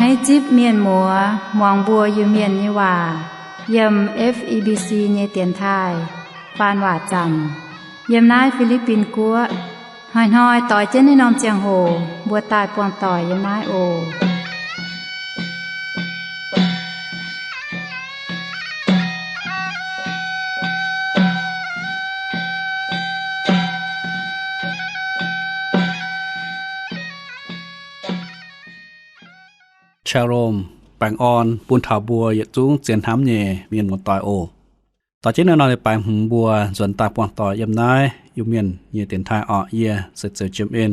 Naaiv zipv mienh muoz muangx mbuo Iu-Mienh nyei waac yiem F E B C nyei dienx taaih faan waac zaamc yiem naaiv Fi^li^bin Guoqv. Hnoi-hnoi doix jienv naaiv norm ziangh hoc mbuo daaih buangh doic yiem naaiv oc. Shalom, baengh orn bun taux mbuo yietc zungv zien hnamv nyei mienh muoz-doic oc. Doix jienv naaiv norm leiz-baaix hmz mbuo nzuonx daaih buangh doic yiem naaiv Iu-Mienh nyei dienx taaih orqc. Yie se Zeux Jiem En.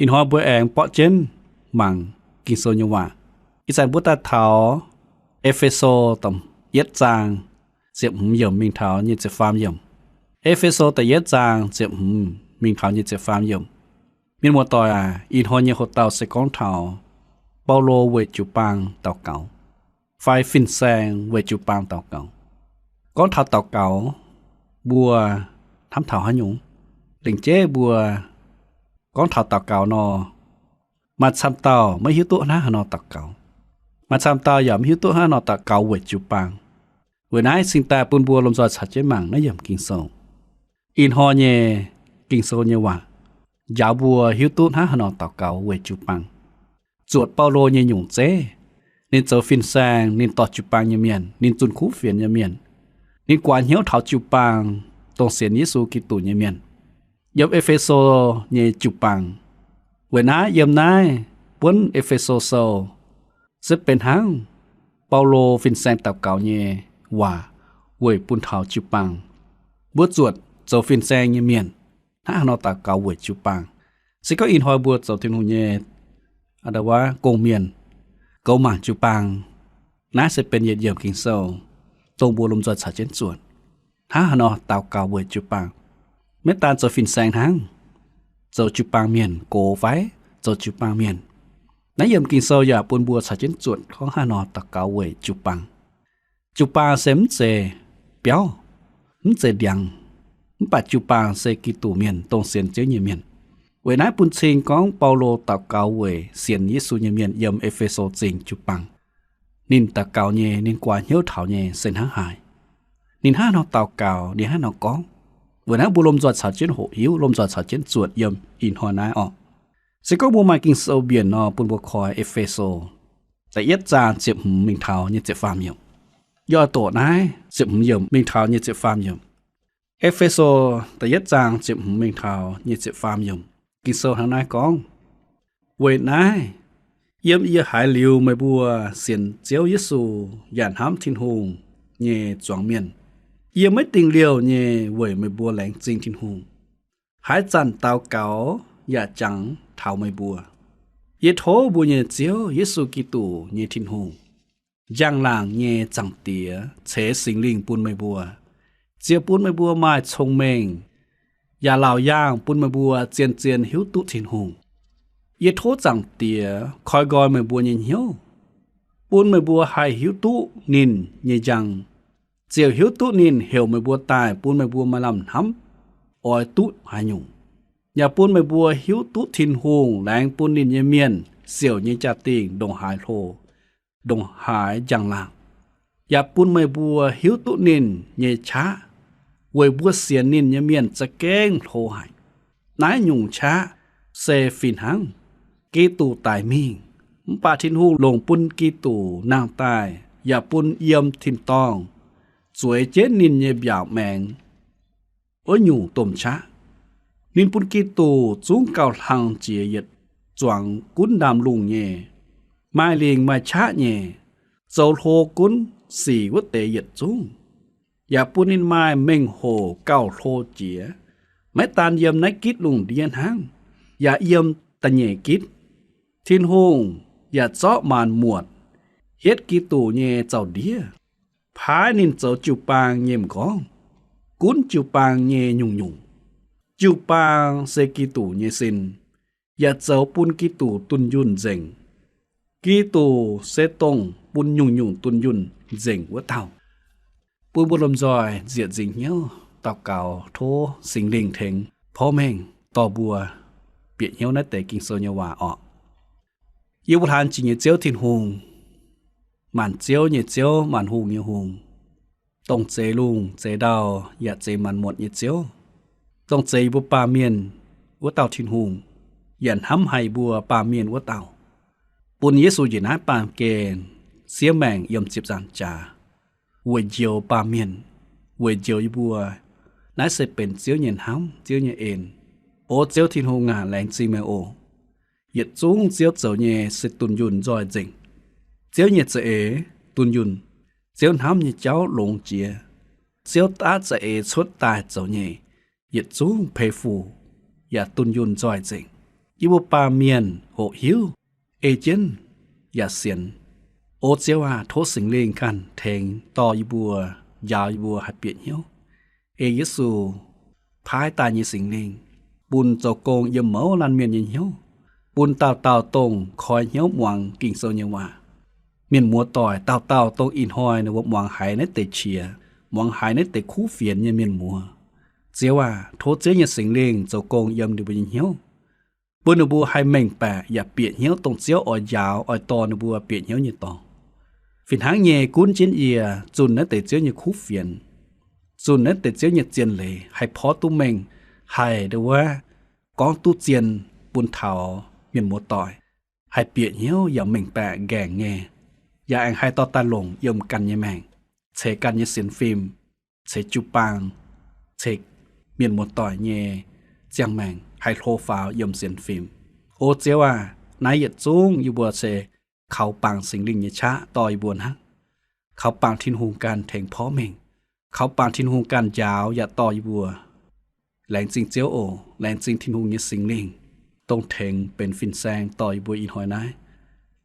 Ih hnoi mbuo aengx borqv jienv mangc Ging-Sou nyei waac. Ih zanc mbuo daaih taux E^fe^so da'yietv zaang ziepc hmz yiemc mingh taux nyic ziepc faam yiemc. E^fe^so da'yietv zaang ziepc hmz mingh taux nyic ziepc faam yiemc. Mienh muoz-doic aac, ih hnoi nyei hoc-dauh se gorngv taux Baulo weic jiu-baang daux gaux, fai fin-saeng weic jiu-baang daux gaux. Gorngv taux daux gaux, mbuo hnamv taux haaix nyungc? Lengc jeiv mbuo gorngv taux daux gaux nor, maaih camv dauh maiv hiuv duqv hnangv haaix nor daux gaux. Maaih camv dauh yaac maiv hiuv duqv hnangv haaix nor daux gaux weic jiu-baang. Weic naaiv cingx daaih bun mbuo lomh nzoih caux jienv mangc naaiv yiemc Ging-Sou. Ih hnoi nyei Ging-Sou nyei waac njaaux mbuo hiuv duqv hnangv haaix nor daux gaux weic jiu-baang. Zuotc Baulo nyei nyungc zeiv, ninh zoux fin-saeng, ninh dorh jiu-baang nyei mienh, ninh zunh kuv fienx nyei mienh, ninh guaax hnyouv taux jiu-baang, dongh sienx Yesu Giduc nyei mienh, yiem E^fe^so nyei jiu-baang. Weic naaiv yiem naaiv buonv E^fe^so Sou se benx hnangv Baulo fin-saeng daux gaux nyei waac weic bun taux jiu-baang. Mbuo zuotc zoux fin-saeng nyei mienh hnangv haaix nor daux gaux weic jiu-baang. Se gorngv ih hnoi mbuo zoux Tin-Hungh nyei a'nda wuov gong-mienh, goux mangc jiu-baang, naaiv se benx yietc yiemc Ging-Sou dongh mbuo lomh nzoih caux jienv zuotc hnangv haaix nor daux gaux weic jiu-baang. Maiv daan zoux fin-saeng hnangv, zoux jiu-baang mienh, gox fai zoux jiu-baang mienh. Naaiv yiemc Ging-Sou yaac bun mbuo caux jienv zuotc gorngv haaix nor daux gaux weic jiu-baang. Jiu-baang se mv zeiz biauv, mv zeiz ndiangx, mv baac jiu-baang se Giduc mienh, dongh sienx Ziouv nyei mienh. Weic naaiv bun cing gorngv Baulo daux gaux weic sienx Yesu nyei mienh yiem E^fe^so Zingh jiu-baang. Ninh daux gaux nyei, ninh guaax hnyouv taux nyei se hnangv haaix, ninh hnangv haaix nor daux gaux, ninh hnangv haaix nor gorngv. Weic naaiv mbuo lomh nzoih caux jienv hoqc hiuv, lomh nzoih caux jienv zuotc yiem ih hnoi naaiv orqc. Se gorngv mbuo maaih Ging-Sou mbienc nor, bun mbuo koi E^fe^so da'yietv zaang ziepc hmz mingh taux nyic ziepc faam yiemc. Yie oix doqc naaiv ziepc hmz yiemc mingh taux nyic ziepc faam yiemc. E^fe^so da'yietv zaang ziepc hmz mingh taux nyic ziepc faam yiemc. Ging-Sou hnangv naaiv gorngv, Weic naaiv, yiem yie haiz liuz meih mbuo sienx Ziouv Yesu yaac hnamv Tin-Hungh nyei zuangx mienh, yie maiv dingh liouh nyei weic meih mbuo laengz zingh Tin-Hungh. Haaix zanc daux gaux yaac jangx taux meih mbuo. Yie tov mbuo nyei Ziouv Yesu Giduc nyei Tin-Hungh, njang-laangc nyei Zaangc Diex ceix Singx Lingh bun meih mbuo, ziouc bun meih mbuo maaih cong-mengh, yaac laauc yaangh bun meih mbuo zien-zien hiuv duqv Tin-Hungh. Yie tov Zaangc Diex koi nqoi meih mbuo nyei hnyouv, bun meih mbuo haih hiuv duqv ninh nyei njang, ziouc hiuv duqv ninh heuc meih mbuo daaih bun meih mbuo maaih lamh hnamv oix duqv haaix nyungc, yaac bun meih mbuo hiuv duqv Tin-Hungh laengz bun ninh nyei mienh siouc nyei jaa-dingh ndongc haaix hlo, ndongc haaix njang-laangc, yaac bun meih mbuo hiuv duqv ninh nyei qaqv weic mbuo sienx ninh nyei mienh za'gengh hlo haic. Naaiv nyungc qaqv se fih hnangv. Giduc daic mingh, mv baac Tin-Hungh longc bun Giduc nangh daaih yaac bun yiem tin-dorngh zueiz jienv ninh nyei mbiaauc maengx wuov nyungc domh qaqv. Ninh bun Giduc zungv gauh hlang jiex yietc zuangx gunv ndaamv-lungh nyei, maaih lingc maaih qaqv nyei, zoux hlo gunv sic wuov deix yietc zungv, yaac bun ninh maaih mengh hoc gauh hlo jiex, maiv daan yiem naaiv gitv lungh ndiev hnangv, yaac yiem da'nyeic gitv. Tin-Hungh yaac zorqv maanc muotc hietv Giduc nyei zaux-ndiev, paaiv ninh zoux jiu-baang nyei m'nqorngv, gunv jiu-baang nyei nyungc-nyungc. Jiu-baang se Giduc nyei sin, yaac zoux bun Giduc dunh yunh nzengc. Giduc se dongh bun nyungc-nyungc dunh yunh nzengc wuov dauh. Bun mbuo lomh nzoih nzieqc nzingc hnyouv daux gaux tov Singx Lingh tengx porv mengh dorh mbuo bieqc hnyouv naaiv deix Ging-Sou nyei waac orqc. Yie mbuo hlaang jiex nyei Ziouv Tin-Hungh, maanc ziouv nyei Ziouv, maanc hungh nyei Hungh, dongh zeix lungh zeix ndau yaac zeix maanc muotc nyei Ziouv, dongh zeix yie mbuo baamh mienh wuov dauh Tin-Hungh, yaac hnamv haic yie mbuo baamh mienh wuov dauh, bun Yesu njiec naaiv baamh gen siev maengc yiem ziepc nzaangc jaax, weic njoux baamh mienh, weic njoux yie mbuo. Naaiv se benx Ziouv nyei hnamv, Ziouv nyei en. O Ziouv Tin-Hungh aac, laengz zingh meih oc. Yietc zungv Ziouv zoux nyei se dunh yunh nzoih nzengc. Ziouv nyei za'eix dunh yunh, Ziouv hnamv nyei jauv longx jiex. Ziouv daav za'eix cuotv daaih zoux nyei, yietc zungv peix fuc yaac dunh yunh nzoih nzengc. Yie mbuo baamh mienh hoqc hiuv, ei jienv yaac sienx. O Ziouv aac, tov Singx Lingh ganh tengx dorh yie mbuo, njaaux yie mbuo haih bieqc hnyouv. Ei Yesu paaiv daaih nyei Singx Lingh bun zoux gong yiem mouz laanh mienh nyei hnyouv, bun dauh dauh dongh koi hnyouv muangx Ging-Sou nyei waac. Mienh muoz doic dauh dauh dongh ih hnoi ninh mbuo muangx haiz naaiv deix qiex, muangx haiz naaiv deix kuv fienx nyei mienh muoz, Ziouv aac, tov Ziouv nyei Singx Lingh zoux gong yiem ninh mbuo nyei hnyouv, bun ninh mbuo haih mengh baeqc yaac bieqc hnyouv dongh Ziouv oix njaaux oix dorh ninh mbuo bieqc hnyouv nyei dorngx. Fih hnangv nyei, gunv jienv yie zunh naaiv deix Ziouv nyei kuv fienx, zunh naaiv deix Ziouv nyei zien leiz haih porv duqv mengh, haih ndo wuov gorngv duqv zien bun taux mienh muoz doic, haih bieqc hnyouv yaac mengh baeqc nqaengc nyei, yaac aengx haih dorh daaih longc yiem ganh nyei maengc, ceix ganh nyei sienx fim, ceix jiu-baang, ceix mienh muoz doic nyei ziangh maengc haih hlo faaux yiem sienx fim. O Ziouv aac, naaiv yietc zungv yie mbuo se kaux bangc Singx Lingh nyei qaqv dorh yie mbuo hnangv. Kaux bangc Tin-Hungh ganh tengx porv mengh. Kaux bangc Tin-Hungh ganh njaaux yaac dorh yie mbuo. Laengz zingh Ziouv oc. Laengz zingh Tin-Hungh nyei Singx Lingh, dongh tengx benx fin-saeng dorh yie mbuo ih hnoi naaiv.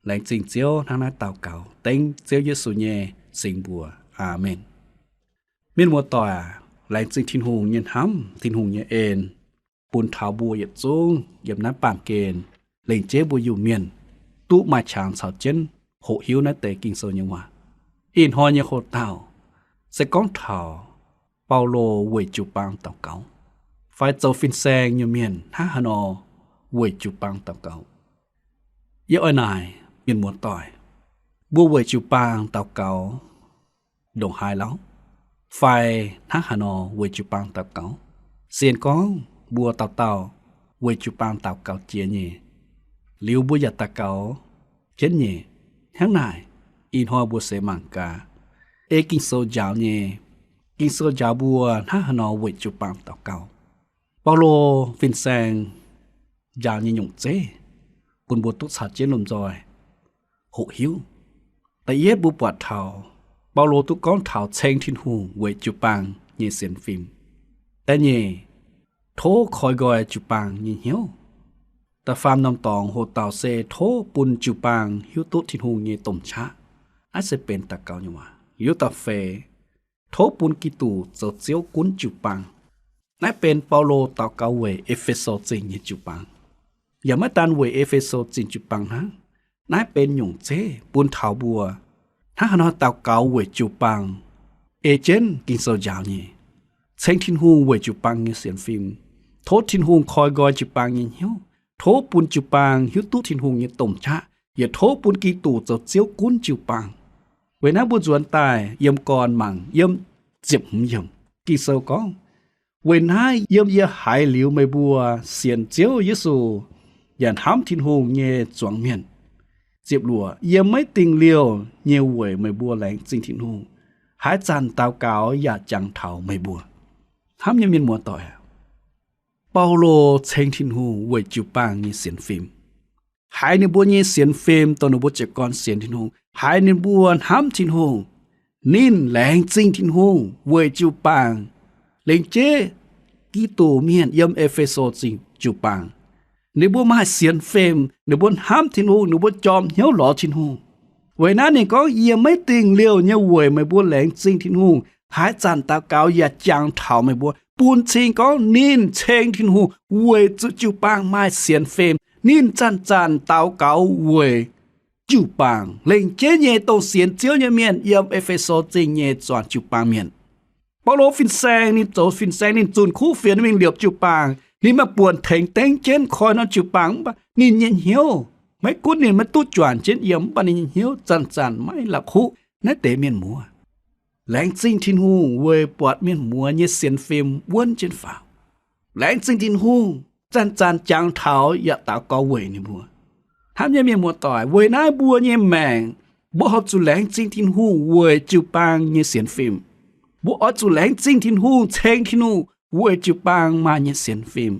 Laengz zingh Ziouv. Hnangv naaiv daux gaux dengv Ziouv Yesu nyei singx mbuox. Aamen. Mienh muoz doic aac, laengz zingh Tin-Hungh nyei hnamv, Tin-Hungh nyei en, bun taux mbuo yietc zungv yiem naaiv baamh gen, lengc jeiv mbuo Iu-Mienh, duqv maaih qangx caux jienv hoqc hiuv naaiv deix Ging-Sou nyei waac. Ih hnoi nyei hoc-dauh se gorngv taux Baulo weic jiu-baang daux gaux, fai zoux fin-saeng nyei mienh hnangv haaix nor weic jiu-baang daux gaux. Yie oix naaic mienh muoz doic, mbuo weic jiu-baang daux gaux ndongc haaix lauh? Fai hnangv haaix nor weic jiu-baang daux gaux? Sienh gorngv mbuo dauh dauh weic jiu-baang daux gaux jiex nyei, liuz mbuo yaac daux gaux jienv nyei. Hnangv naaic, ih hnoi mbuo seix mangc gaax, ei Ging-Sou njaaux nyei, Ging-Sou njaaux mbuo hnangv haaix nor weic jiu-baang daux gaux. Baulo fin-saeng njaaux nyei nyungc zeiv bun mbuo duqv caux jienv lomh nzoih hoqc hiuv. Da'yietv mbuo buatc taux Baulo duqv gorngv taux ceng Tin-Hungh weic jiu-baang nyei sienx fim. Da'nyeic, tov koi nqoi jiu-baang nyei hnyouv. Da'faam norm dorngx hoc-dauh se tov bun jiu-baang hiuv duqv Tin-Hungh nyei domh qaqv. Naaiv se benx daux gaux nyei waac. Liuz da'feix, tov bun Giduc zoux Ziouv gunv jiu-baang. Naaiv benx Baulo daux gaux weic E^fe^so Zingh nyei jiu-baang. Yaac maiv daan weic E^fe^so Zingh jiu-baang hnangv. Naaiv benx nyungc zeiv bun taux mbuo hnangv haaix nor daux gaux weic jiu-baang. Ei jienv Ging-Sou njaaux nyei, ceng Tin-Hungh weic jiu-baang nyei sienx fim. Tov Tin-Hungh koi nqoi jiu-baang nyei hnyouv. Tov bun jiu-baang hiuv duqv Tin-Hungh nyei domh qaqv, yaac tov bun Giduc zoux Ziouv gunv jiu-baang. Weic naaiv mbuo nzuonx daaih yiem gorn mangc yiem ziepc hmz yiemc. Ging-Sou gorngv, weic naaiv yiem yie haiz liuz meih mbuo sienx Ziouv Yesu yaac hnamv Tin-Hungh nyei zuangx mienh, ziepc luoqc, yie maiv dingh liouh nyei weic meih mbuo laengz zingh Tin-Hungh. Haaix zanc daux gaux yaac jangx taux meih mbuo. Hnamv nyei mienh muoz-doic, Baulo ceng Tin-Hungh weic jiu-baang nyei sienx fim. Haiz ninh mbuo nyei sienx fim, dongh ninh mbuo jiez gorn sienx Tin-Hungh, haiz ninh mbuo hnamv Tin-Hungh, ninh laengz zingh Tin-Hungh weic jiu-baang. Lengc jeiv Giduc mienh yiem E^fe^so Zingh jiu-baang, ninh mbuo maaih sienx fim, ninh mbuo hnamv Tin-Hungh, ninh mbuo jorm hnyouv lorz Tin-Hungh. Weic naaiv ninh gorngv, yie maiv dingh liouh nyei weic meih mbuo laengz zingh Tin-Hungh. Haaix zanc daux gaux yaac jangx taux meih mbuo. Bun cing gorngv ninh ceng Tin-Hungh weic zuqc jiu-baang maaih sienx fim, ninh zanc-zanc daux gaux weic jiu-baang. Lengc jeiv nyei dongh sienx Ziouv nyei mienh yiem E^fe^so Zingh nyei zuangx jiu-baang mienh. Baulo fin-saeng ninh zoux fin-saeng, ninh zunh kuv fienx mingh liepc jiu-baang. Ninh maaih buonc tengx dengv jienv koi norm jiu-baang, mv baac ninh nyei hnyouv Maiv gunv ninh maiv duqv juangc jienv yiem, mv baac ninh nyei hnyouv zanc-zanc maiv la'kuqv naaiv deix mienh muoz. Laengz zingh Tin-Hungh weic buatc mienh muoz nyei sienx fim wuonv jienv faaux. Laengz zingh Tin-Hungh zanc-zanc jangx taux yaac daux gaux weic ninh mbuo. Hnamv nyei mienh muoz-doic, weic naaiv mbuo nyei maengc, mbuo horpc zuqc laengz zingh Tin-Hungh weic jiu-baang nyei sienx fim. Mbuo oix zuqc laengz zingh Tin-Hungh, ceng Tin-Hungh weic jiu-baang maaih nyei sienx fim.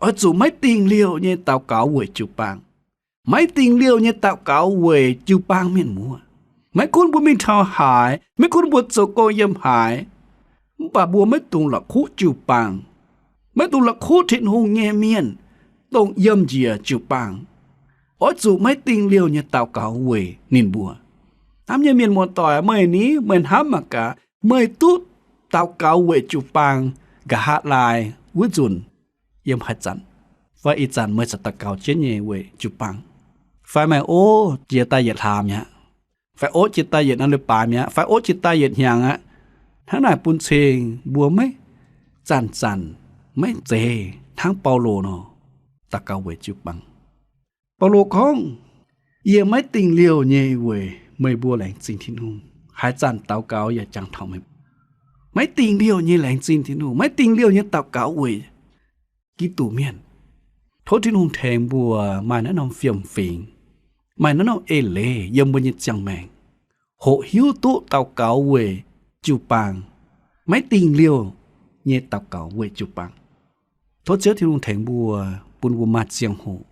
Oix zuqc maiv dingh liouh nyei daux gaux weic jiu-baang, maiv dingh liouh nyei daux gaux weic jiu-baang mienh muoz. Maiv gunv mbuo mingh taux haaix, maiv gunv mbuo zoux gong yiem haaix, mv baac mbuo maiv dungx la'kuqv jiu-baang, maiv dungx la'kuqv Tin-Hungh nyei mienh, dongh yiem njiec jiu-baang. Oix zuqc maiv dingh liouh nyei daux gaux weic ninh mbuo. Hnamv nyei mienh muoz-doic, meih ni, meih hnamv mangc gaax, meih duqv daux gaux weic jiu-baang nqa'haav laai wuov nzunc, yiem haaix zanc, fai ih zanc meih corc daux gaux jienv nyei weic jiu-baang, fai meih ov jiex daaih yietc hlaax mi'aqv, fai ov jiex daaih yietc norm leiz-baaix mi'aqv, fai ov jiex daaih yietc hnyangx aqv. Hnangv naaic bun cing mbuo maiv zanc-zanc, maiv zeiz hnangv Baulo nor, daux gaux weic jiu-baang. Baulo gorngv, yie maiv dingh liouh nyei weic meih mbuo laengz zingh Tin-Hungh. Haaix zanc daux gaux yaac jangx taux meih. Maiv dingh liouh nyei laengz zingh Tin-Hungh, maiv dingh liouh nyei daux gaux weic Giduc mienh. Tov Tin-Hungh tengx mbuo maaih naaiv norm fiem-fingx, maaih naaiv norm eix leiz yiem mbuo nyei ziangh maengc, hoqc hiuv duqv daux gaux weic jiu-baang, maiv dingh liouh nyei daux gaux weic jiu-baang. Tov Ziouv Tin-Hungh tengx mbuo, bun mbuo maaih ziangh hoc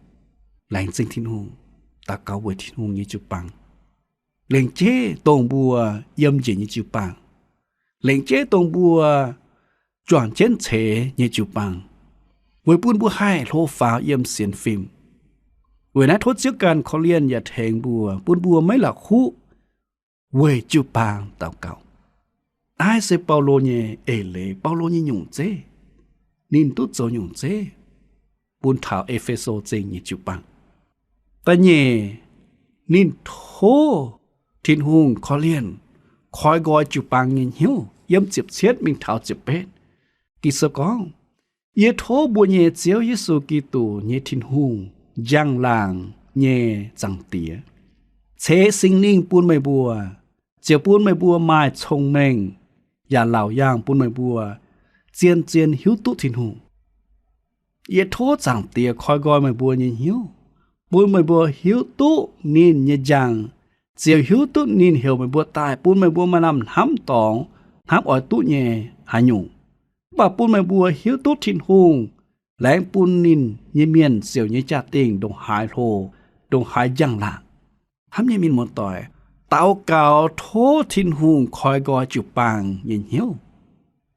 laengz zingh Tin-Hungh, daux gaux weic Tin-Hungh nyei jiu-baang, lengc jeiv dongh mbuo yiem njiec nyei jiu-baang, lengc jeiv dongh mbuo juangc jienv ceix nyei jiu-baang, weic bun mbuo haih hlo faaux yiem sienx fim. Weic naaiv tov Ziouv ganh korv-lienh yaac tengx mbuo, bun mbuo maiv la'kuqv weic jiu-baang daux gaux. Naaiv se Baulo nyei eix leiz, Baulo nyei nyungc zeiv, ninh duqv zoux nyungc zeiv bun taux E^fe^so Zingh nyei jiu-baang. Da'nyeic, ninh tov Tin-Hungh korv-lienh koi nqoi jiu-baang nyei hnyouv, yiem ziepc cietv mingh taux ziepc betv. Ging-Sou gorngv, yie tov mbuo nyei Ziouv Yesu Giduc nyei Tin-Hungh, njang-laangc nyei Zaangc Diex, ceix Singx Lingh bun meih mbuo, ziouc bun meih mbuo maaih cong-mengh yaac laauc yaangh bun meih mbuo zien-zien hiuv duqv Tin-Hungh. Yie tov Zaangc Diex koi nqoi meih mbuo nyei hnyouv, bun meih mbuo hiuv duqv ninh nyei njang, ziouc hiuv duqv ninh heuc meih mbuo daaih, bun meih mbuo maaih lamh hnamv dorngx, hnamv oix duqv nyei haaix nyungc. Mv baac bun meih mbuo hiuv duqv Tin-Hungh laengz bun ninh nyei mienh siouc nyei jaa-dingh ndongc haaix hlo, ndongc haaix njang-laangc. Hnamv nyei mienh muoz-doic, daux gaux tov Tin-Hungh koi nqoi jiu-baang nyei hnyouv,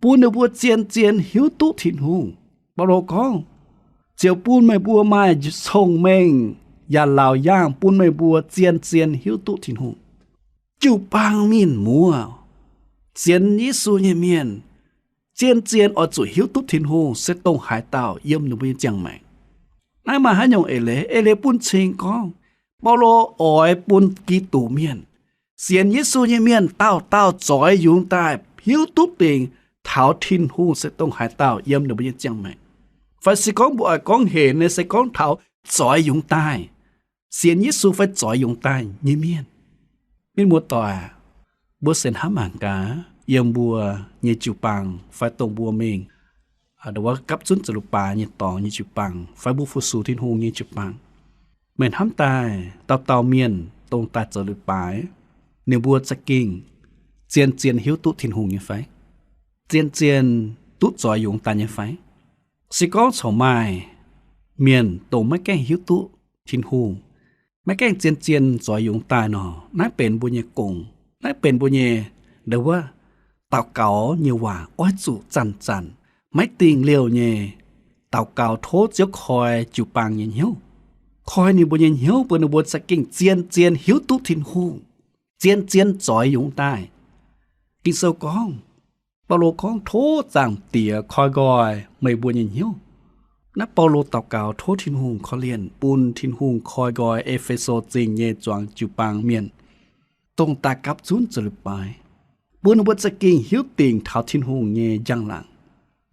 bun ninh mbuo zien-zien hiuv duqv Tin-Hungh. Baulo gorngv, ziouc bun meih mbuo maaih cong-mengh yaac laauc yaangh bun meih mbuo zien-zien hiuv duqv Tin-Hungh. Jiu-baang mienh muoz, sienx Yesu nyei mienh, zien-zien oix zuqc hiuv duqv Tin-Hungh se dongh haaix dauh yiem ninh mbuo nyei ziangh maengc. Naaiv maaih haaix nyungc eix leiz? Eix leiz bun cing gorngv, Baulo oix bun Giduc mienh, sienx Yesu nyei mienh dauh dauh zoix yungz daaih hiuv duqv dingc taux Tin-Hungh se dongh haaix dauh yiem ninh mbuo nyei ziangh maengc. Fai se gorngv mbuo oix gorngv hec nyei, se gorngv taux zoix yungz daaih, sienx Yesu fai zoix yungz daaih nyei mienh. Mienh muoz-doic, mbuo se hnamv mangc gaax, yiem mbuo nyei jiu-baang fai dongh mbuo mingh, aa, wuov gapv zunv zoux leiz-baaix nyei dorngx nyei jiu-baang fai mbuo fu-sux Tin-Hungh nyei jiu-baang, meih hnamv daaih dauh dauh mienh dongh daaih zoux leiz-baaix, ninh mbuo za'gengh zien-zien hiuv duqv Tin-Hungh nyei fai? Zien-zien duqv zoix yungz daaih nyei fai? Se gorngv corc maaih mienh dongh maiv gaengh hiuv duqv Tin-Hungh, maiv gaengh zien-zien zoix yungz daaih nor, naaiv benx mbuo nyei gong, naaiv benx mbuo nyei, ndo wuov, daux gaux nyei waac oix zuqc zanc-zanc maiv dingh liouh nyei daux gaux tov Ziouv koi jiu-baang nyei hnyouv, koi ninh mbuo nyei hnyouv bun ninh mbuo za'gengh zien-zien hiuv duqv Tin-Hungh, zien-zien zoix yungz daaih. Ging-Sou gorngv, Baulo gorngv, tov Zaangc Diex koi nqoi meih mbuo nyei hnyouv. Naaiv Baulo daux gaux tov Tin-Hungh korv-lienh bun Tin-Hungh koi nqoi E^fe^so Zingh nyei zuangx jiu-baang mienh, dongh daaih gapv zunv zoux leiz-baaix, bun ninh mbuo za'gengh hiuv dingc taux Tin-Hungh nyei njang-laangc,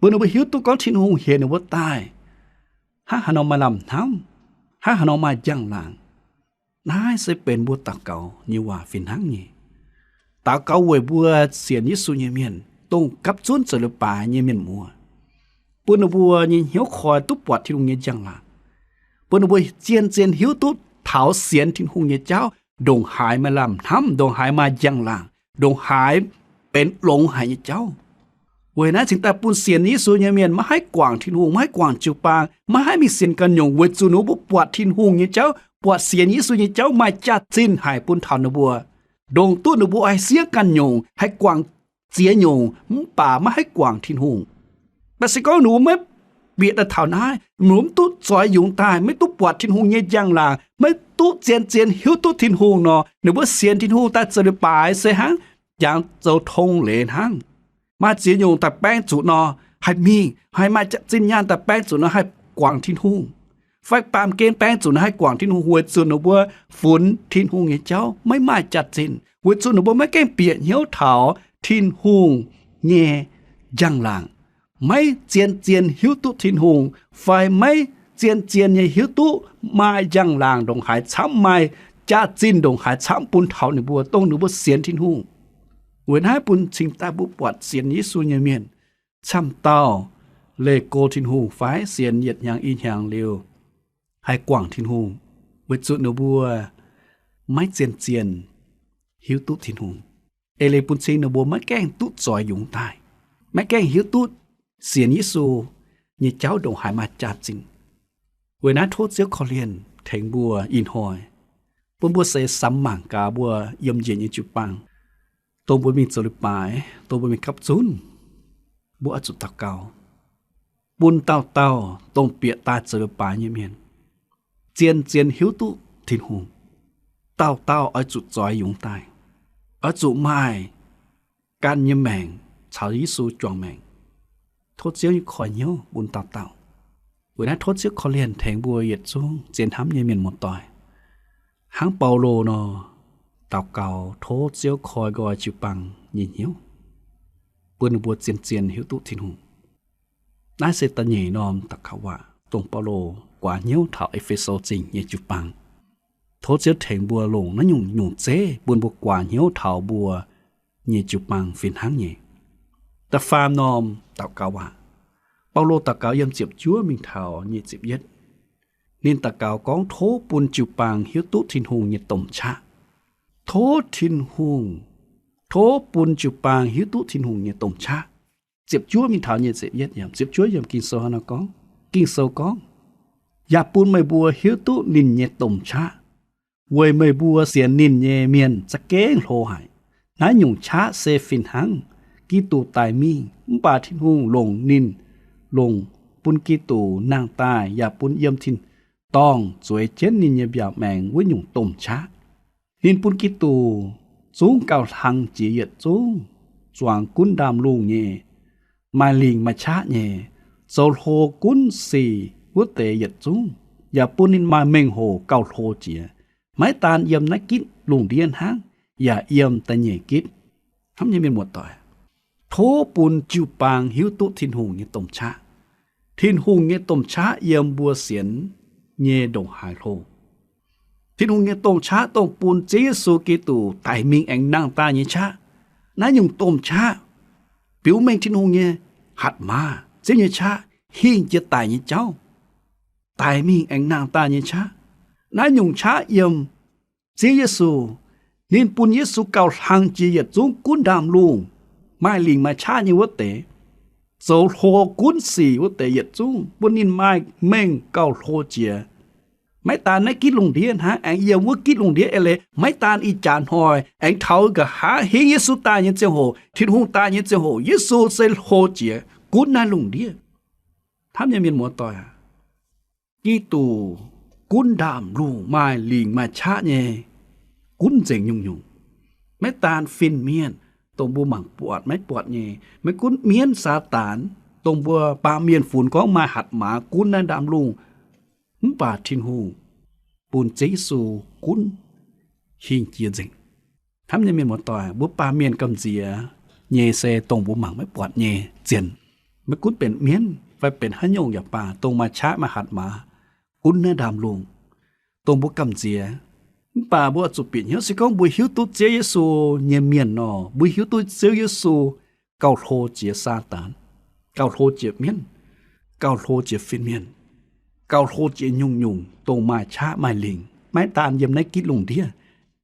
bun ninh mbuo hiuv duqv gorngv Tin-Hungh heuc ninh mbuo daaih, hnangv haaix nor maaih lamh hnamv, hnangv haaix nor maaih njang-laangc, Naaiv se benx mbuo daux gaux nyei waac fih hnangv nyei. Daux gaux weic mbuo sienx Yesu nyei mienh, dongh gapv zunv zoux leiz-baaix nyei mienh muoz, bun ninh mbuo nyei hnyouv koi duqv buatc Tin-Hungh nyei njang-laangc, bun ninh mbuo zien-zien hiuv duqv taux sienx Tin-Hungh nyei jauv ndongc haaix maaih lamh hnamv, ndongc haaix maaih njang-laangc, ndongc haaix benx longx haic nyei jauv. Weic naaiv cingx daaih bun sienx Yesu nyei mienh maiv haih guangc Tin-Hungh, maiv haih guangc jiu-baang, maiv haih mingh sienx ganh nyungc, weic zuqc ninh mbuo buatc Tin-Hungh nyei jauv, buatc sienx Yesu nyei jauv maaih jaax-zinh haic bun taux ninh mbuo, ndongc duqv ninh mbuo haih siev ganh nyungc, haih guangc ziex nyungc, mv baac maiv haih guangc Tin-Hungh. Mv baac se gorngv ninh mbuo maiv bieqc daaih taux naaiv, ninh mbuo mv duqv zoix yungz daaih, maiv duqv buatc Tin-Hungh nyei njang-laangc, maiv duqv zien-zien hiuv duqv Tin-Hungh nor, ninh mbuo sienx Tin-Hungh daaih zoux leiz-baaix se hnangv jangx zoux tong leiz hnangv. Maaih ziex nyungc daaih baeng zuqc nor, haih mingh, haih maaih zinh nyaanh daaih baeng zuqc nor haih guangc Tin-Hungh, fai baamh gen baeng zuqc nor haih guangc Tin-Hungh, weic zuqc ninh mbuo funx Tin-Hungh nyei jauv maiv maaih jaax-zinh, weic zuqc ninh mbuo maiv gaengh bieqc hnyouv taux Tin-Hungh nyei njang-laangc, maiv zien-zien hiuv duqv Tin-Hungh, fai maiv zien-zien nyei hiuv duqv maaih njang-laangc ndongc haaix camv, maaih jaax-zinh ndongc haaix camv bun taux ninh mbuo, dongh ninh mbuo sienx Tin-Hungh. Weic naaiv bun cingx daaih mbuo buatc sienx Yesu nyei mienh camv dauh leih go Tin-Hungh fai sienx yietc hnyangx i hnyangx liuz haih guangc Tin-Hungh, weic zuqc ninh mbuo maiv zien-zien hiuv duqv Tin-Hungh. Eix leiz bun cing ninh mbuo maiv gaengh duqv zoix yungz daaih, maiv gaengh hiuv duqv sienx Yesu nyei jauv ndongc haaix maaih jaax-zinh. Weic naaiv tov Ziouv korv-lienh tengx mbuo ih hnoi, bun mbuo seix samx mangc gaax mbuo yiem njiec nyei jiu-baang, dongh mbuo mingh zoux leiz-baaix, dongh mbuo mingh gapv zunv, mbuo oix zuqc daux gaux bun dauh dauh dongh bieqc daaih zoux leiz-baaix nyei mienh zien-zien hiuv duqv Tin-Hungh. Dauh dauh oix zuqc zoix yungz daaih, oix zuqc maaih ganh nyei maengc caux Yesu juangc maengc. Tov Ziouv nyei koiv-hnyouv bun dauh dauh. Weic naaiv tov Ziouv korv-lienh tengx mbuo yietc zungv zien hnamv nyei mienh muoz-doic, hnangv Baulo nor, daux gaux tov Ziouv koi nqoi jiu-baang nyei hnyouv, bun ninh mbuo zien-zien hiuv duqv Tin-Hungh. Naaiv se da'nyeic norm daux gaux waac dongh Baulo guaax hnyouv taux E^fe^so Zingh nyei jiu-baang. Tov Ziouv tengx mbuo longc naaiv nyungc nyungc zeiv bun mbuo guaax hnyouv taux mbuo nyei jiu-baang fih hnangv nyei. Da'faam norm daux gaux waac, Baulo daux gaux yiem ziepc juov mingh taux nyic ziepc yietv. Ninh daux gaux gorngv tov bun jiu-baang hiuv duqv Tin-Hungh nyei domh qaqv. Tov Tin-Hungh, tov bun jiu-baang hiuv duqv Tin-Hungh nyei domh qaqv. Ziepc juov mingh taux nyic ziepc yietv, ziepc juov yiem Ging-Sou hnangv nor gorngv, Ging-Sou gorngv, yaac bun meih mbuo hiuv duqv ninh nyei domh qaqv, weic meih mbuo sienx ninh nyei mienh za'gengh hlo haic. Naaiv nyungc qaqv se fih hnangv Giduc daic mingh mv baac Tin-Hungh longc ninh, longc bun Giduc nangh daaih yaac bun yiem tin-dorngh zueiz jienv ninh nyei mbiaauc maengx wuov nyungc domh qaqv. Ninh bun Giduc zungv gauh hlang jiex yietc zungv zuangx gunv ndaamv-lungh nyei, maaih lingc maaih qaqv nyei, zoux hlo gunv sic wuov deix yietc zungv, yaac bun ninh maaih mengh hoc gauh hlo jiex, maiv daan yiem naaiv gitv lungh ndiev hnangv, yaac yiem da'nyeic gitv. Hnamv nyei mienh muoz-doic, tov bun jiu-baang hiuv duqv Tin-Hungh nyei domh qaqv. Tin-Hungh nyei domh qaqv yiem mbuo sienx nyei ndongc haaix hlo. Tin-Hungh nyei domh qaqv dongh bun Ziouv Yesu Giduc daic mingh aengx nangh daaih nyei qaqv. Naaiv nyungc domh qaqv biux mengh Tin-Hungh nyei hatc maaz, Ziouv nyei qaqv, hingh jiex daic nyei jauv, daic mingh aengx nangh daaih nyei qaqv. Naaiv nyungc qaqv yiem Ziouv Yesu, ninh bun Yesu gauh hlang jiex yietc zungv gunv ndaamv-lungh, maaih lingc maaih qaqv nyei wuov deix, zoux hlo gunv sic wuov deix yietc zungv, bun ninh maaih mengh gauh hlo jiex. Maiv daan naaiv gitv lungh ndiev hnangv, aengx yiem wuov gitv lungh ndiev eix leiz, maiv daan ih jaax hnoi, aengx taux nqa'haav hingv Yesu daaih nyei ziangh hoc, Tin-Hungh daaih nyei ziangh hoc, Yesu se hlo jiex gunv naaiv lungh ndiev. Hnamv nyei mienh muoz-doic aac, Giduc gunv ndaamv-lungh maaih lingc maaih qaqv nyei, gunv nzengc nyungc-nyungc. Maiv daan fin-mienh, dongh mbuo mangc buatc maiv buatc nyei, maiv gunv mienv Saadaan, dongh mbuo baamh mienh funx gorngv maaih hatc maaz gunv naaiv ndaamv-lungh, mv baac Tin-Hungh bun Ziouv Yesu gunv hingh jiex nzengc. Hnamv nyei mienh muoz-doic, mbuo baamh mienh gamh nziex nyei se dongh mbuo mangc maiv buatc nyei zien. Maiv gunv benx mienv fai benx haaix nyungc yaac baac, dongh maaih qaqv maaih hatc maaz gunv naaiv ndaamv-lungh, dongh mbuo gamh nziex, Mv baac mbuo oix zuqc bieqc hnyouv, se gorngv mbuo hiuv duqv Ziouv Yesu nyei mienh nor, mbuo hiuv duqv Ziouv Yesu gauh hlo jiex Saadaan, gauh hlo jiex mienv, gauh hlo jiex fin-mienh, gauh hlo jiex nyungc-nyungc dongh maaih qaqv maaih lingc, maiv daan yiem naaiv gitv lungh ndiev,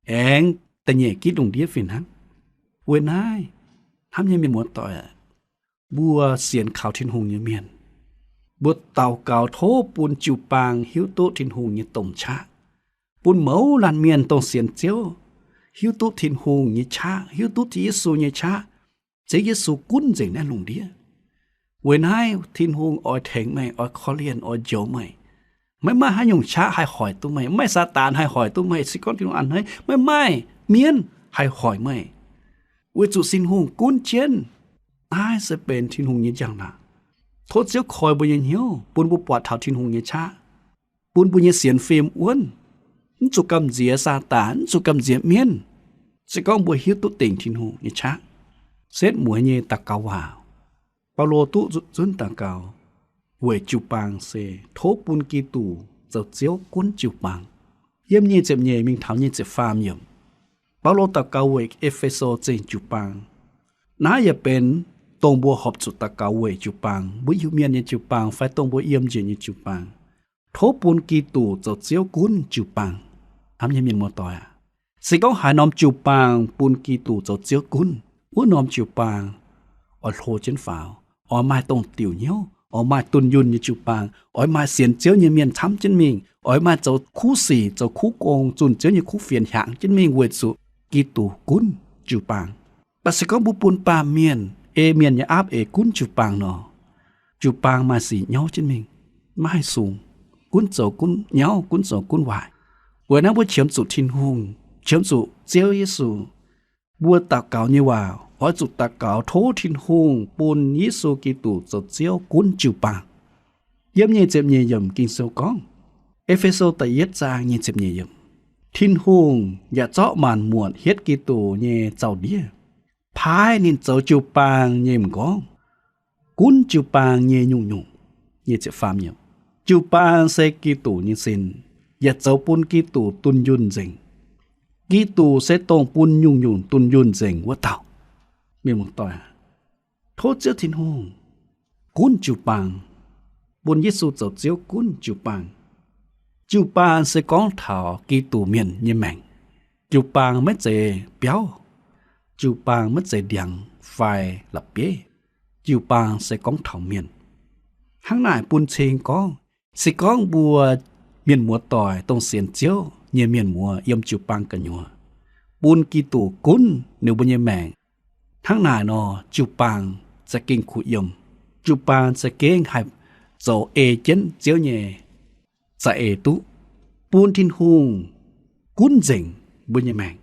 aengx da'nyeic gitv lungh ndiev fih hnangv. Weic naaiv, hnamv nyei mienh muoz-doic aac, mbuo sienx kaux Tin-Hungh nyei mienh, mbuo daux gaux tov bun jiu-baang hiuv duqv Tin-Hungh nyei domh qaqv, bun mouz laanh mienh dongh sienx Ziouv hiuv duqv Tin-Hungh nyei qaqv, hiuv duqv Ziouv Yesu nyei qaqv. Ziouv Yesu gunv nzengc naaiv lungh ndiev. Weic naaiv Tin-Hungh oix tengx meih, oix korv-lienh, oix njoux meih. Maiv maaih haaix nyungc qaqv haih hoic duqv meih, maiv maaih Saadaan haih hoic duqv meih. Se gorngv Tin-Hungh a'hneiv, maiv maaih mienv haih hoic meih, weic zuqc Tin-Hungh gunv jienv. Naaiv se benx Tin-Hungh nyei njang-laangc. Tov Ziouv koi mbuo nyei hnyouv, bun mbuo buatc taux Tin-Hungh nyei qaqv, bun mbuo nyei sienx fim wuonv, mv zuqc gamh nziex Saadaan, mv zuqc gamh nziex mienv. Se gorngv mbuo hiuv duqv dingc Tin-Hungh nyei qaqv, setv mueiz nyei daux gaux waac, Baulo duqv zunv daux gaux weic jiu-baang se tov bun Giduc zoux Ziouv gunv jiu-baang. Yiem nyic ziepc nyeic mingh taux nyic ziepc faam yiemc, Baulo daux gaux weic E^fe^so Zingh jiu-baang. Naaiv yaac benx dongh mbuo horpc zuqc daux gaux weic jiu-baang, mbuo Iu-Mienh nyei jiu-baang fai dongh mbuo yiem njiec nyei jiu-baang. Tov bun Giduc zoux Ziouv gunv jiu-baang. Hnamv nyei mienh muoz-doic aac, se gorngv haaix norm jiu-baang bun Giduc zoux Ziouv gunv, wuov norm jiu-baang oix hlo jienv faaux, oix maaih dongh diuc hnyouv, oix maaih dunh yunh nyei jiu-baang, oix maaih sienx Ziouv nyei mienh camv jienv mingh, oix maaih zoux kuv sic, zoux kuv gong, zunh Ziouv nyei kuv fienx hiaangx jienv mingh weic zuqc Giduc gunv jiu-baang. Mv baac se gorngv mbuo bun baamh mienh, ei mienh nyei aapv eix gunv jiu-baang nor, jiu-baang maaih sic nyauv jienv mingh, maiv haih sung, gunv zoux gunv nyauv, gunv zoux gunv waaic. Weic naaiv mbuo qiemx zuqc Tin-Hungh, qiemx zuqc Ziouv Yesu, mbuo daux gaux nyei waac oix zuqc daux gaux tov Tin-Hungh bun Yesu Giduc zoux Ziouv gunv jiu-baang. Yiem nyic ziepc nyeic yiemc Ging-Sou gorngv, E^fe^so da'yietv zaang nyic ziepc nyeic yiemc, Tin-Hungh yaac zorqv maanc muotc hietv Giduc nyei zaux-ndiev, paaiv ninh zoux jiu-baang nyei m'nqorngv, gunv jiu-baang nyei nyungc-nyungc. Nyic ziepc faam yiemc, jiu-baang se Giduc nyei sin, yaac zoux bun Giduc dunh yunh nzengc. Giduc se dongh bun nyungc-nyungc dunh yunh nzengc wuov dauh. Mienh muoz-doic, tov Ziouv Tin-Hungh gunv jiu-baang, bun Yesu zoux Ziouv gunv jiu-baang. Jiu-baang se gorngv taux Giduc mienh nyei maengc. Jiu-baang maiv zeiz biauv, jiu-baang maiv zeiz ndiangx fai la'bieiv, jiu-baang se gorngv taux mienh. Hnangv naaic bun cing gorngv, se gorngv mbuo mienh muoz-doic dongh sienx Ziouv nyei mienh muoz yiem jiu-baang gu'nyuoz, bun Giduc gunv ninh mbuo nyei maengc, hnangv naaic nor, jiu-baang za'gengh kuh yiem. Jiu-baang za'gengh haih zoux ei jienv Ziouv nyei za'eix duqv, bun Tin-Hungh gunv nzengc mbuo nyei maengc.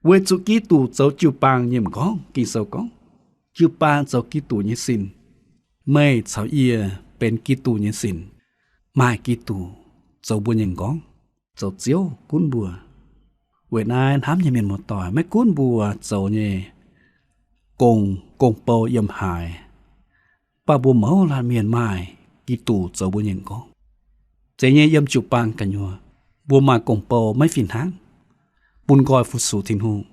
Weic zuqc Giduc zoux jiu-baang nyei m'nqorngv, Ging-Sou gorngv, jiu-baang zoux Giduc nyei sin. Meih caux yie benx Giduc nyei sin, maaih Giduc zoux mbuo nyei m'nqorngv, zoux Ziouv gunv mbuo. Weic naaiv hnamv nyei mienh muoz-doic, maiv gunv mbuo zoux nyei gong, gong-bou yiem haaix, mv baac mbuo mouz laanh mienh maaih Giduc zoux mbuo nyei m'nqorngv. Zeiz nyei, yiem jiu-baang gu'nyuoz, mbuo maaih gong-bou maiv fih hnangv, bun nqoi fu-sux Tin-Hungh.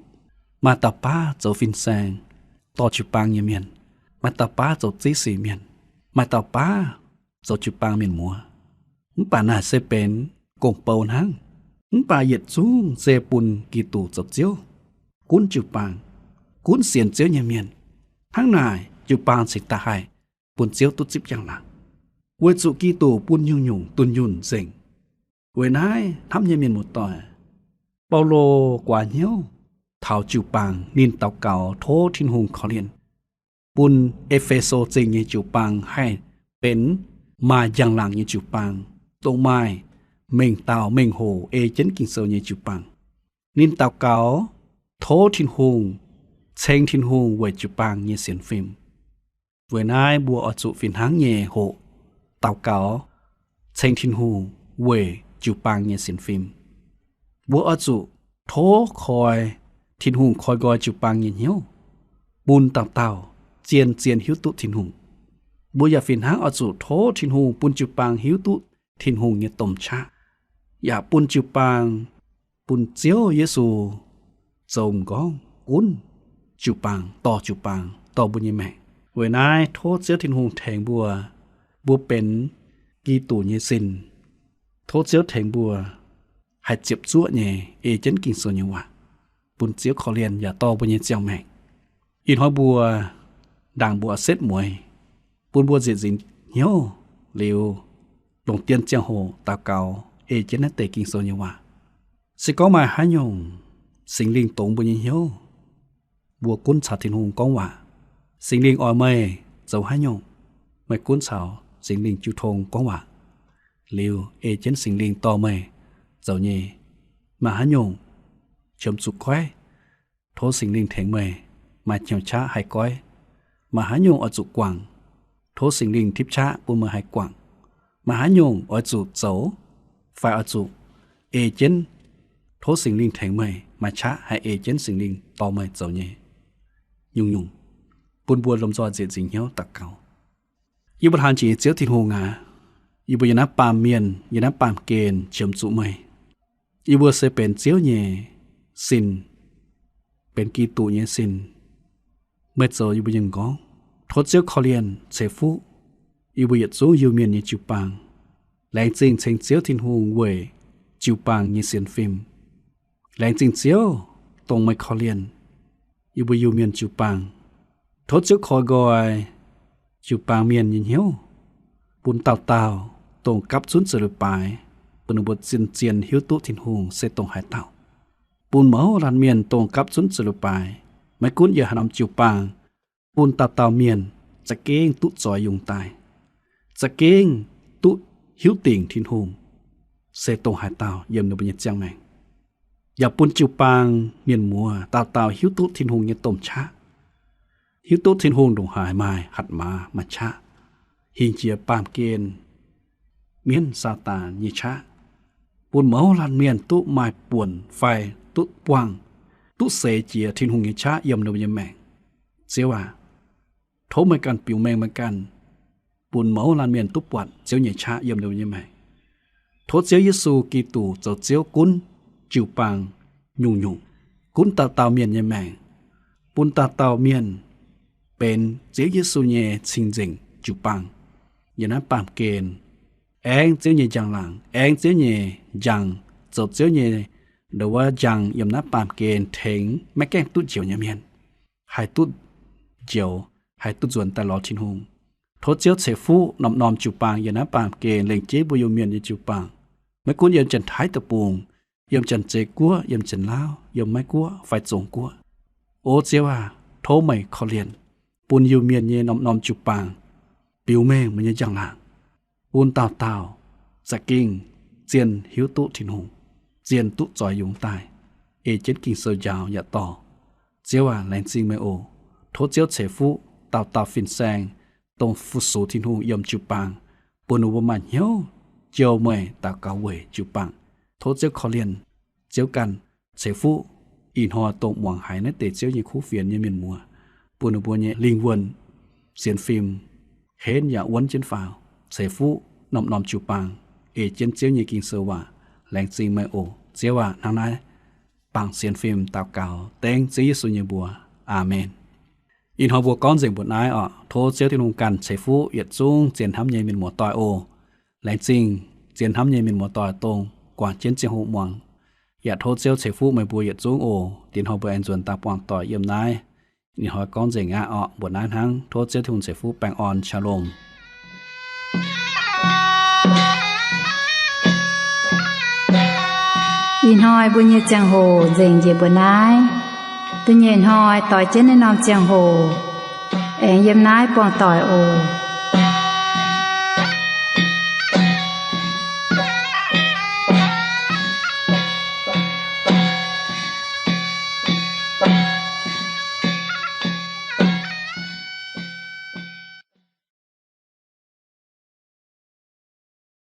Maaih dauh baav zoux fin-saeng dorh jiu-baang nyei mienh, maaih dauh baav zoux ziv sic mienh, maaih dauh baav zoux jiu-baang mienh muoz. Mv baac naaic se benx gong-bou hnangv. Mv baac yietc zungv se bun Giduc zoux Ziouv, gunv jiu-baang, gunv sienx Ziouv nyei mienh. Hnangv naaic jiu-baang cingx daaih haih bun Ziouv duqv zipv njang-laangc, weic zuqc Giduc bun nyungc-nyungc dunh yunh nzengc. Weic naaiv hnamv nyei mienh muoz-doic, Baulo guaax hnyouv taux jiu-baang, ninh daux gaux tov Tin-Hungh korv-lienh, bun E^fe^so Zingh nyei jiu-baang haih benx maaih njang-laangc nyei jiu-baang, dongh maaih mengh dauh mengh hoc ei jienv Ging-Sou nyei jiu-baang. Ninh daux gaux tov Tin-Hungh, ceng Tin-Hungh weic jiu-baang nyei sienx fim. Weic naaiv mbuo oix zuqc fih hnangv nyei hoqc daux gaux ceng Tin-Hungh weic jiu-baang nyei sienx fim. Mbuo oix zuqc tov koi Tin-Hungh koi nqoi jiu-baang nyei hnyouv, bun dauh dauh zien-zien hiuv duqv Tin-Hungh. Mbuo yaac fih hnangv oix zuqc tov Tin-Hungh bun jiu-baang hiuv duqv Tin-Hungh nyei domh qaqv, yaac bun jiu-baang bun Ziouv Yesu zoux m'nqorngv gunv jiu-baang, dorh jiu-baang, dorh mbuo nyei maengc. Weic naaiv tov Ziouv Tin-Hungh tengx mbuo, mbuo benx Giduc nyei sin. Tov Ziouv tengx mbuo haih ziepc zuoqv nyei ei jienv Ging-Sou nyei waac, bun Ziouv korv-lienh yaac dorh mbuo nyei ziangh maengc. Ih hnoi mbuo ndaangc mbuo oix setv mueiz, bun mbuo nzieqc nzingc hnyouv liuz, longc dien ziangh hoc daux gaux ei jienv naaiv deix Ging-Sou nyei waac. Se gorngv maaih haaix nyungc Singx Lingh dongz mbuo nyei hnyouv, mbuo gunv caux Tin-Hungh gorngv waac. Singx Lingh oix meih zoux haaix nyungc, meih gunv caux Singx Lingh jiu tong gorngv waac, liuz ei jienv Singx Lingh dorh meih zoux nyei. Maaih haaix nyungc qiemx zuqc goiv, tov Singx Lingh tengx meih maaih hnyouv qaqv haih goiv. Maaih haaix nyungc oix zuqc guangc, tov Singx Lingh tipv qaqv bun meih haih guangc. Maaih haaix nyungc oix zuqc zoux fai oix zuqc ei jienv, tov Singx Lingh tengx meih maaih qaqv haih ei jienv Singx Lingh dorh meih zoux nyei nyungc-nyungc. Bun mbuo lomh nzoih nzieqc nzingc hnyouv daux gaux. Yie mbuo hlaang jiex nyei Ziouv Tin-Hungh aac, yie mbuo yiem naaiv baamh mienh, yiem naaiv baamh gen qiemx zuqc meih. Yie mbuo se benx Ziouv nyei sin, benx Giduc nyei sin. Meih zoux yie mbuo nyei m'nqorngv. Tov Ziouv korv-lienh ceix fuqv yie mbuo yietc zungv Iu-Mienh nyei jiu-baang. Laengz zingh ceng Ziouv Tin-Hungh weic jiu-baang nyei sienx fim. Laengz zingh Ziouv, dongh meih korv-lienh yie mbuo Iu-Mienh jiu-baang. Tov Ziouv koi nqoi jiu-baang mienh nyei hnyouv, bun dauh dauh dongh gapv zunv zuqc leiz-baaix, bun ninh mbuo zien-zien hiuv duqv Tin-Hungh se dongh haaix dauh. Bun mouz laanh mienh dongh gapv zunv zuqc leiz-baaix, maiv gunv yiem haaix norm jiu-baang, bun dauh dauh mienh za'gengh duqv zoix yungz daaih, za'gengh duqv hiuv dingc Tin-Hungh se dongh haaix dauh yiem ninh mbuo nyei ziangh maengc. Yaac bun jiu-baang mienh muoz dauh dauh hiuv duqv Tin-Hungh nyei domh qaqv, hiuv duqv Tin-Hungh ndongc haaix maaih hatc maaz maaih qaqv, hingh jiex baamh gen mienv Saadaan nyei qaqv, bun mouz laanh mienh duqv maaih buonc fai duqv buangh, duqv seix jiex Tin-Hungh nyei qaqv yiem ninh mbuo nyei maengc. Ziouv aac, tov meih ganh biux mengh meih ganh, bun mouz laanh mienh duqv buatc Ziouv nyei qaqv yiem ninh mbuo nyei maengc. Tov Ziouv Yesu Giduc zoux Ziouv gunv jiu-baang nyungc-nyungc, gunv dauh dauh mienh nyei maengc, bun dauh dauh mienh benx Ziouv Yesu nyei cing-nzengc jiu-baang yiem naaiv baamh gen. Aengx Ziouv nyei njang-laangc, aengx Ziouv nyei njang, zoux Ziouv nyei ndo wuov njang yiem naaiv baamh gen tengx maiv gaengh duqv njoux nyei mienh haih duqv njoux, haih duqv nzuonx daaih lorz Tin-Hungh. Tov Ziouv ceix fuqv norm-norm jiu-baang yiem naaiv baamh gen, lengc jeiv mbuo Iu-Mienh nyei jiu-baang, maiv gunv yiem Janx-Taiv Deic-Bung, yiem Janx-Zei Guoqv, yiem Janx-Laauv, yiem Meiv Guoqv fai Zong Guoqv. O Ziouv aac, tov meih korv-lienh bun Iu-Mienh nyei norm-norm jiu-baang biux mengh meih nyei njang-laangc, bun dauh dauh za'gengh zien hiuv duqv Tin-Hungh, zien duqv zoix yungz daaih, ei jienv Ging-Sou njaaux yaac dorh. Ziouv aac, laengz zingh meih oc. Tov Ziouv ceix fuqv dauh dauh fin-saeng dongh fu-sux Tin-Hungh yiem jiu-baang, bun ninh mbuo maaih hnyouv jouh meih, daux gaux weic jiu-baang. Tov Ziouv korv-lienh Ziouv ganh ceix fuqv ih hnoi dongh muangx haiz naaiv deix Ziouv nyei kuv fienx nyei mienh muoz, bun ninh mbuo nyei lingh wuonh sienx fim henv yaac wuonv jienv faaux. Ceix fuqv norm-norm jiu-baang ei jienv Ziouv nyei Ging-Sou waac. Laengz zingh meih oc. Ziouv aac, hnangv naaiv bangc sienx fim daux gaux dengv Ziouv Yesu nyei mbuox. Aamen. Ih hnoi mbuo gorngv nzengc mbuoqc naaiv oc. Tov Ziouv Tin-Hungh ganh ceix fuqv yietc zungv zien hnamv nyei mienh muoz-doic oc. Laengz zingh zien hnamv nyei mienh muoz-doic dongh guangc jienv ziangh hoc muangx. Yaac tov Ziouv ceix fuqv meih mbuo yietc zungv oc. Diex hnoi mbuo aengx nzuonx daaih buangh doic yiem naaiv. Ih hnoi gorngv nzengc aqv oc. Mbuoqc naaiv hnangv. Tov Ziouv Tin-Hungh ceix fuqv baengh orn. Shalom. Ih hnoi mbuo nyei ziangh hoc nzengc njiec mbuoqc naaiv. Da'nyeic hnoi doix jienv naaiv norm ziangh hoc aengx yiem naaiv buangh doic oc.